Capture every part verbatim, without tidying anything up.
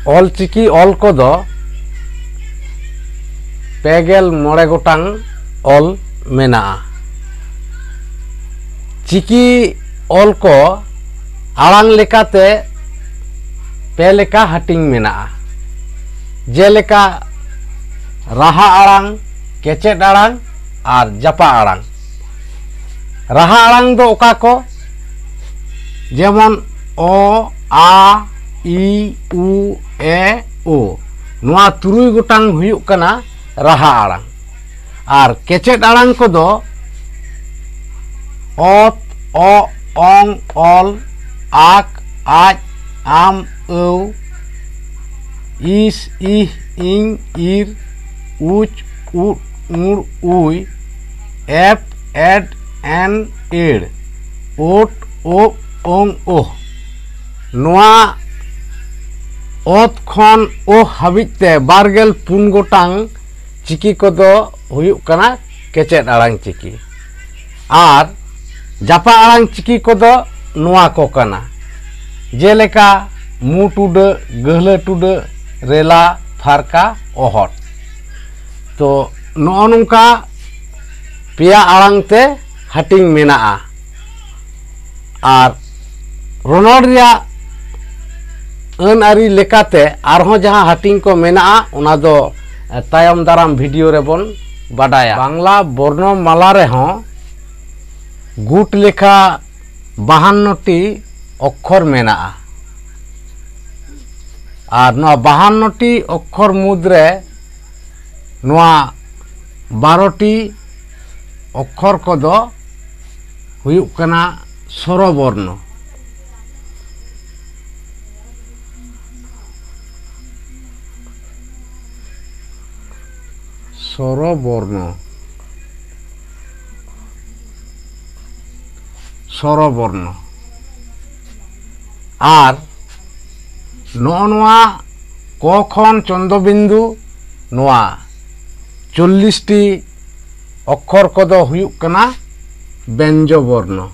ᱚᱞᱪᱤᱠᱤ ᱚᱞ ᱠᱚᱫᱚ ᱯᱮ ᱜᱮᱞ ᱢᱚᱬᱮ ᱜᱚᱴᱟᱝ ᱚᱞ ᱢᱮᱱᱟᱜᱼᱟ᱾ ᱪᱤᱠᱤ ᱚᱞ ᱠᱚ ᱟᱲᱟᱝ ᱞᱮᱠᱟᱛᱮ ᱯᱮ ᱞᱮᱠᱟ ᱦᱟᱹᱴᱤᱧ ᱢᱮᱱᱟᱜᱼᱟ, ᱡᱮᱞᱮᱠᱟ ᱨᱟᱦᱟ ᱟᱲᱟᱝ, ᱠᱮᱪᱮᱫ ᱟᱲᱟᱝ ᱟᱨ ᱡᱟᱯᱟᱜ ᱟᱲᱟᱝ᱾ ᱨᱟᱦᱟ ᱟᱲᱟᱝ ᱫᱚ ᱚᱠᱟ ᱠᱚ? ᱡᱮᱢᱚᱱ ᱚ, ᱟ, ᱤ, ᱩ, ᱮ, ᱳ᱾ ᱱᱚᱣᱟ ᱛᱩᱨᱩᱭ ᱜᱚᱴᱟᱝ ᱦᱩᱭᱩᱜ ᱠᱟᱱᱟ ᱨᱟᱦᱟ ᱟᱲᱟᱝ᱾ ᱟᱨ ᱠᱮᱪᱮᱫ ᱟᱲᱟᱝ ᱠᱚᱫᱚ ᱚᱛ, ᱚᱜ, ᱚᱝ, ᱚᱞ, ᱟᱠ, ᱟᱡ, ᱟᱢ, ᱟᱹᱣ, ᱤᱥ, ᱤᱦ, ᱤᱧ, ᱤᱨ, ᱩᱪ, ᱩᱫ, ᱩᱲ, ᱩᱭ, ᱮᱯ, ᱮᱰ, ᱮᱱ, ᱮᱲ, ᱳᱴ, ᱳᱵ, ᱳᱝ, ᱳᱦ᱾ ᱱᱚᱣᱟ ᱚᱛ ᱠᱷᱚᱱ ᱳᱦ ᱦᱟᱹᱵᱤᱡ ᱛᱮ ᱵᱟᱨ ᱜᱮᱞ ᱯᱩᱱ ᱜᱚᱴᱟᱝ ᱪᱤᱠᱤ ᱠᱚᱫᱚ ᱦᱩᱭᱩᱜ ᱠᱟᱱᱟ ᱠᱮᱪᱮᱫ ᱟᱲᱟᱝ ᱪᱤᱠᱤ᱾ ᱟᱨ ᱡᱟᱯᱟᱜ ᱟᱲᱟᱝ ᱪᱤᱠᱤ ᱠᱚᱫᱚ ᱱᱚᱣᱟ ᱠᱚ ᱠᱟᱱᱟ, ᱡᱮᱞᱮᱠᱟ ᱢᱩ ᱴᱩᱰᱟᱹᱜ, ᱜᱟᱹᱦᱞᱟᱹ ᱴᱩᱰᱟᱹᱜ, ᱨᱮᱞᱟ, ᱯᱷᱟᱨᱠᱟ, ᱚᱦᱚᱫ᱾ ᱛᱚ, ᱱᱚᱜᱼᱚ ᱱᱚᱝᱠᱟ ᱯᱮᱭᱟ ᱟᱲᱟᱝ ᱛᱮ ᱦᱟᱹᱴᱤᱧ ᱢᱮᱱᱟᱜᱼᱟ᱾ ᱟᱨ ᱨᱚᱱᱚᱲ ᱨᱮᱭᱟᱜ ᱟᱹᱱ ᱟᱹᱨᱤ ᱞᱮᱠᱟᱛᱮ ᱟᱨᱦᱚᱸ ᱡᱟᱦᱟᱸ ᱦᱟᱹᱴᱤᱧ ᱠᱚ ᱢᱮᱱᱟᱜᱼᱟ, ᱚᱱᱟ ᱫᱚ, ᱮ, ᱛᱟᱭᱚᱢ ᱫᱟᱨᱟᱢ ᱵᱷᱤᱰᱤᱭᱳ ᱨᱮᱵᱚᱱ ᱵᱟᱰᱟᱭᱟ᱾ ᱵᱟᱝᱞᱟ ᱵᱚᱨᱱᱚᱢᱟᱞᱟ ᱨᱮᱦᱚᱸ ᱜᱩᱴ ᱞᱮᱠᱷᱟ ᱵᱟᱦᱟᱱᱱᱚ ᱴᱤ ᱚᱠᱠᱷᱚᱨ ᱢᱮᱱᱟᱜᱼᱟ᱾ ᱟᱨ ᱱᱚᱣᱟ ᱵᱟᱦᱟᱱᱱᱚ ᱴᱤ ᱚᱠᱠᱷᱚᱨ ᱢᱩᱫᱽᱨᱮ ᱱᱚᱣᱟ ᱵᱟᱨᱚ ᱴᱤ ᱚᱠᱠᱷᱚᱨ ᱠᱚᱫᱚ ᱦᱩᱭᱩᱜ ᱠᱟᱱᱟ ᱥᱚᱨᱚ ᱵᱚᱨᱱᱚ᱾ ᱥᱚᱨᱚ ᱵᱚᱨᱱᱚ, ᱥᱚᱨᱚ ᱵᱚᱨᱱᱚ᱾ ᱟᱨ ᱱᱚᱜᱼᱚ ᱱᱚᱣᱟ ᱠᱚ ᱠᱷᱚᱱ ᱪᱚᱱᱫᱚᱵᱤᱱᱫᱩ, ᱱᱚᱣᱟ ᱪᱚᱞᱞᱤᱥ ᱴᱤ ᱚᱠᱠᱷᱚᱨ ᱠᱚᱫᱚ ᱦᱩᱭᱩᱜ ᱠᱟᱱᱟ ᱵᱮᱧᱡᱚ ᱵᱚᱨᱱᱚ᱾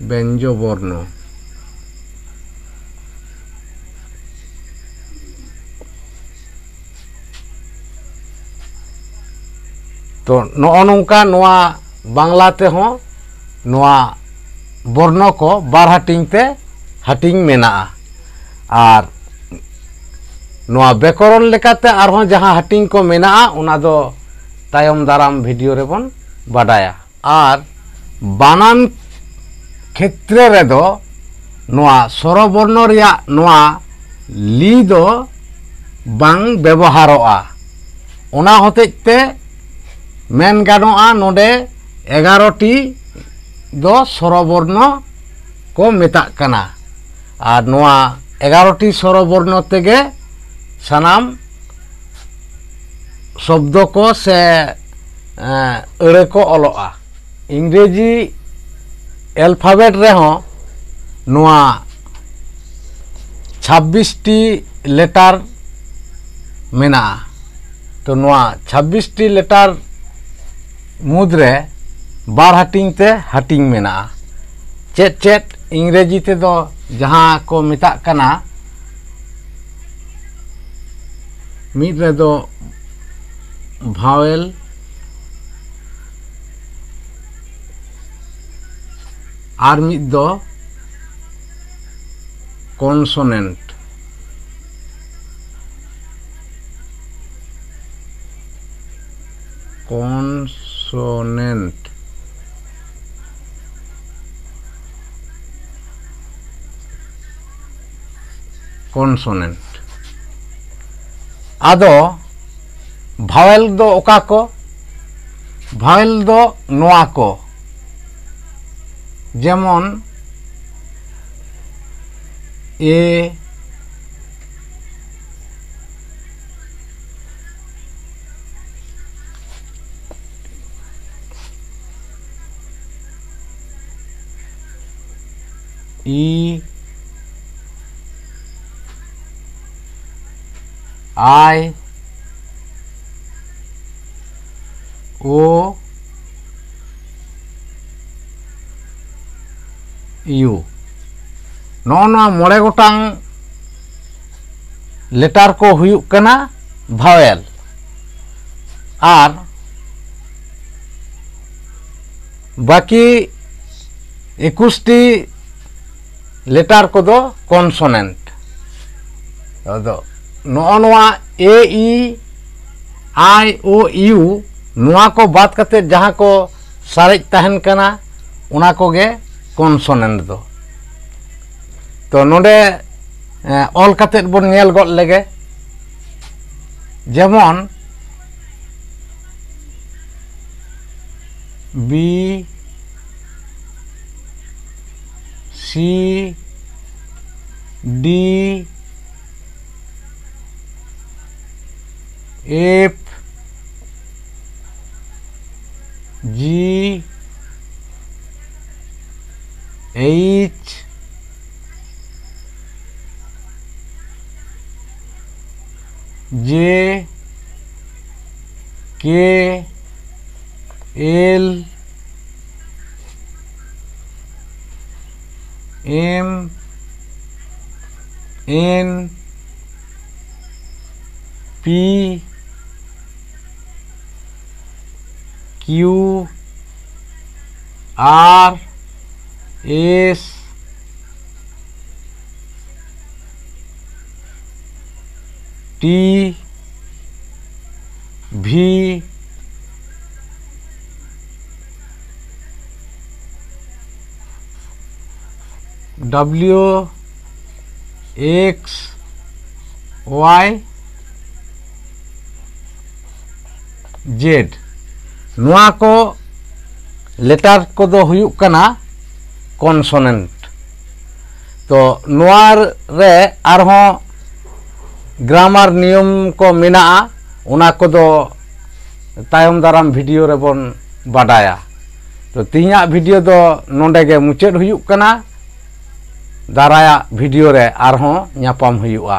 ᱵᱮᱧᱡᱚ ᱵᱚᱨᱱᱚ᱾ ᱛᱚ, ᱱᱚᱜᱼᱚ ᱱᱚᱝᱠᱟ ᱱᱚᱣᱟ ᱵᱟᱝᱞᱟ ᱛᱮᱦᱚᱸ ᱱᱚᱣᱟ ᱵᱚᱨᱱᱚ ᱠᱚ ᱵᱟᱨ ᱦᱟᱹᱴᱤᱧ ᱛᱮ ᱦᱟᱹᱴᱤᱧ ᱢᱮᱱᱟᱜᱼᱟ᱾ ᱟᱨ ᱱᱚᱣᱟ ᱵᱮᱠᱚᱨᱚᱱ ᱞᱮᱠᱟᱛᱮ ᱟᱨᱦᱚᱸ ᱡᱟᱦᱟᱸ ᱦᱟᱹᱴᱤᱧ ᱠᱚ ᱢᱮᱱᱟᱜᱼᱟ, ᱚᱱᱟ ᱫᱚ ᱛᱟᱭᱚᱢ ᱫᱟᱨᱟᱢ ᱵᱷᱤᱰᱤᱭᱳ ᱨᱮᱵᱚᱱ ᱵᱟᱰᱟᱭᱟ᱾ ᱟᱨ ᱵᱟᱱᱟᱱ ᱠᱷᱮᱛᱨᱮ ᱨᱮᱫᱚ ᱱᱚᱣᱟ ᱥᱚᱨᱚᱵᱚᱨᱱᱚ ᱨᱮᱭᱟᱜ ᱱᱚᱣᱟ ᱞᱤ ᱫᱚ ᱵᱟᱝ ᱵᱮᱵᱚᱦᱟᱨᱚᱜᱼᱟ᱾ ᱚᱱᱟ ᱦᱚᱛᱮᱡ ᱛᱮ ᱢᱮᱱ ᱜᱟᱱᱚᱜᱼᱟ, ᱱᱚᱰᱮ ᱮᱜᱟᱨᱚ ᱴᱤ ᱫᱚ ᱥᱚᱨᱚᱵᱚᱨᱱᱚ ᱠᱚ ᱢᱮᱛᱟᱜ ᱠᱟᱱᱟ᱾ ᱟᱨ ᱱᱚᱣᱟ ᱮᱜᱟᱨᱚ ᱴᱤ ᱥᱚᱨᱚᱵᱚᱨᱱᱚ ᱛᱮᱜᱮ ᱥᱟᱱᱟᱢ ᱥᱚᱵᱫᱚ ᱠᱚ ᱥᱮ, ᱮᱸ, ᱟᱹᱲᱟᱹ ᱠᱚ ᱚᱞᱚᱜᱼᱟ᱾ ᱤᱝᱨᱮᱡᱤ ᱮᱞᱯᱷᱟᱵᱮᱴ ᱨᱮᱦᱚᱸ ᱱᱚᱣᱟ ᱪᱷᱟᱵᱵᱤᱥ ᱴᱤ ᱞᱮᱴᱟᱨ ᱢᱮᱱᱟᱜᱼᱟ᱾ ᱛᱚ, ᱱᱚᱣᱟ ᱪᱷᱟᱵᱵᱤᱥ ᱴᱤ ᱞᱮᱴᱟᱨ ᱢᱩᱫᱽᱨᱮ ᱵᱟᱨ ᱦᱟᱹᱴᱤᱧ ᱛᱮ ᱦᱟᱹᱴᱤᱧ ᱢᱮᱱᱟᱜᱼᱟ᱾ ᱪᱮᱫ ᱪᱮᱫ? ᱤᱝᱨᱮᱡᱤ ᱛᱮᱫᱚ ᱡᱟᱦᱟᱸ ᱠᱚ ᱢᱮᱛᱟᱜ ᱠᱟᱱᱟ, ᱢᱤᱫ ᱨᱮᱫᱚ ᱵᱷᱟᱣᱮᱞ, ᱟᱨ ᱢᱤᱫ ᱫᱚ ᱠᱚᱱᱥᱚᱱᱮᱱᱴ᱾ ᱠᱚᱱᱥᱚᱱᱮᱱᱴ᱾ ᱠᱚᱱᱥᱚᱱᱮᱱᱴ᱾ ᱟᱫᱚ ᱵᱷᱟᱣᱮᱞ ᱫᱚ ᱚᱠᱟ ᱠᱚ? ᱵᱷᱟᱣᱮᱞ ᱫᱚ ᱱᱚᱣᱟ ᱠᱚ, ᱡᱮᱢᱚᱱ ᱮ, ᱤ, ᱟᱭ, ᱳ, U, ᱱᱚᱜᱼᱚ ᱱᱚᱣᱟ ᱢᱚᱬᱮ ᱜᱚᱴᱟᱝ ᱞᱮᱴᱟᱨ ᱠᱚ ᱦᱩᱭᱩᱜ ᱠᱟᱱᱟ ᱵᱷᱟᱣᱮᱞ᱾ ᱟᱨ ᱵᱟᱹᱠᱤ ᱮᱠᱩᱥ ᱴᱤ ᱞᱮᱴᱟᱨ ᱠᱚᱫᱚ ᱠᱚᱱᱥᱚᱱᱮᱱᱴ᱾ ᱟᱫᱚ ᱱᱚᱜᱼᱚ ᱱᱚᱣᱟ A, E, I, O, U, ᱱᱚᱣᱟ ᱠᱚ ᱵᱟᱫ ᱠᱟᱛᱮ ᱡᱟᱦᱟᱸ ᱠᱚ ᱥᱟᱨᱮᱡ ᱛᱟᱦᱮᱱ ᱠᱟᱱᱟ, ᱚᱱᱟ ᱠᱚᱜᱮ ᱠᱚᱱᱥᱚᱱᱮᱱᱴ ᱫᱚ᱾ ᱛᱚ ᱱᱚᱰᱮ, ᱮ, ᱚᱞ ᱠᱟᱛᱮ ᱵᱚᱱ ᱧᱮᱞ ᱜᱚᱫ ᱞᱮᱜᱮ᱾ ᱡᱮᱢᱚᱱ B, C, D, F, G, H, J, K, L, M, N, P, Q, R, S, T, V, W, X, Y, Z, ᱱᱚᱣᱟ ᱠᱚ ᱞᱮᱴᱟᱨ ᱠᱚᱫᱚ ᱦᱩᱭᱩᱜ ᱠᱟᱱᱟ ᱠᱚᱱᱥᱚᱱᱮᱱᱴ᱾ ᱛᱚ ᱱᱚᱣᱟ ᱨᱮ ᱟᱨᱦᱚᱸ ᱜᱨᱟᱢᱟᱨ ᱱᱤᱭᱚᱢ ᱠᱚ ᱢᱮᱱᱟᱜᱼᱟ, ᱚᱱᱟ ᱠᱚᱫᱚ ᱛᱟᱭᱚᱢ ᱫᱟᱨᱟᱢ ᱵᱷᱤᱰᱤᱭᱳ ᱨᱮᱵᱚᱱ ᱵᱟᱰᱟᱭᱟ᱾ ᱛᱚ ᱛᱮᱦᱮᱧᱟᱜ ᱵᱷᱤᱰᱤᱭᱳ ᱫᱚ ᱱᱚᱰᱮ ᱜᱮ ᱢᱩᱪᱟᱹᱫ ᱦᱩᱭᱩᱜ ᱠᱟᱱᱟ᱾ ᱫᱟᱨᱟᱭᱟᱜ ᱵᱷᱤᱰᱤᱭᱳ ᱨᱮ ᱟᱨᱦᱚᱸ ᱧᱟᱯᱟᱢ ᱦᱩᱭᱩᱜᱼᱟ᱾